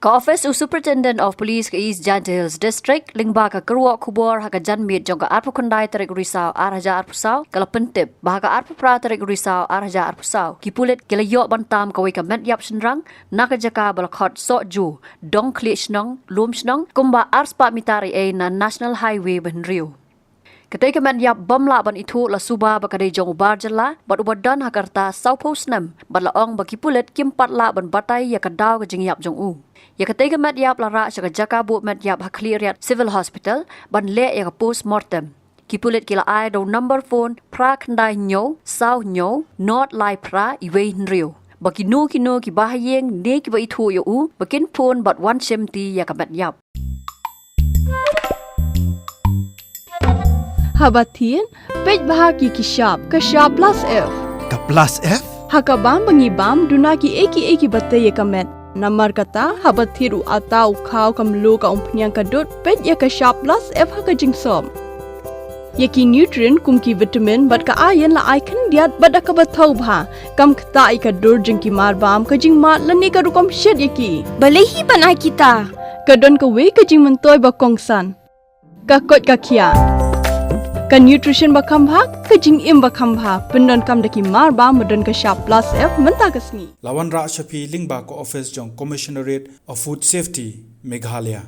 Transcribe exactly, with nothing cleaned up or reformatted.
Ka office u Superintendent of Police ka East Jaintia Hills District, lyngba ka kyrwoh khubor ha ka janmiet jong ka arphew khyndai tarik Risaw ar hajar arphew saw, ka la pyntip ba ha ka arphew phra tarik Risaw ar hajar arphew saw, ki pulit ki la ïoh ban tam kawei ka met ïap shynrang na ka jaka ba la khot Sohju, Dong Khlieh Shnong, Lum Shnong, kumba ar spah mitar ei ei na National Highway ba hynriew. Katei ka met ïap bym lah ban ithuh la suba ba ka dei jong u bar jylla bad uba don ha ka rta sawphew snem, bad la ong ba ki pulit kim pat lah ban batai ïa ka daw ka jingïap jong u. Ïa katei ka met ïap la rah sha ka jaka buh met ïap ha Khliehriat Civil Hospital ban leh ïa ka post mortem. Ki pulit ki la ai da u number phone phra khyndai hynñiew saw hynñiew nod lai phra iwei hynriew, ba kino kino ki bahaïing ne kiba ithuh ïa u ba kin phone bad wan shimti ïa ka met ïap. Haba thied, peit bha ïa ki shap, ka shap plus F. Ka plus F? Ha ka bam ba ngi bam, duna kiei kiei kiba tei ïa ka met. Namar kata, haba thied u atta, u khaw, ka mluh, ka umphniang, ka dud, peit ïa ka shap plus F ha ka jingsop. Ïa ki nutrient kum ki vitamin bad ka iron la ai khyndiat bad da kaba thew bha. Kam ktah ïa ka dur jong ki marbam, ka jingmad lane ka rukom shet ïa ki. Balei hi ban ai kita? Ka don kawei ka jingmyntoi ba kongsan. Ka koit ka khiah. Ka nutrition ba kham bha, ka jingim ba kham bha. Pyndonkam da ki marbam ba don ka shap plus F mynta ka sngi. La wanrah sha phi lyngba ka office jong Commissionerate of Food Safety, Meghalaya.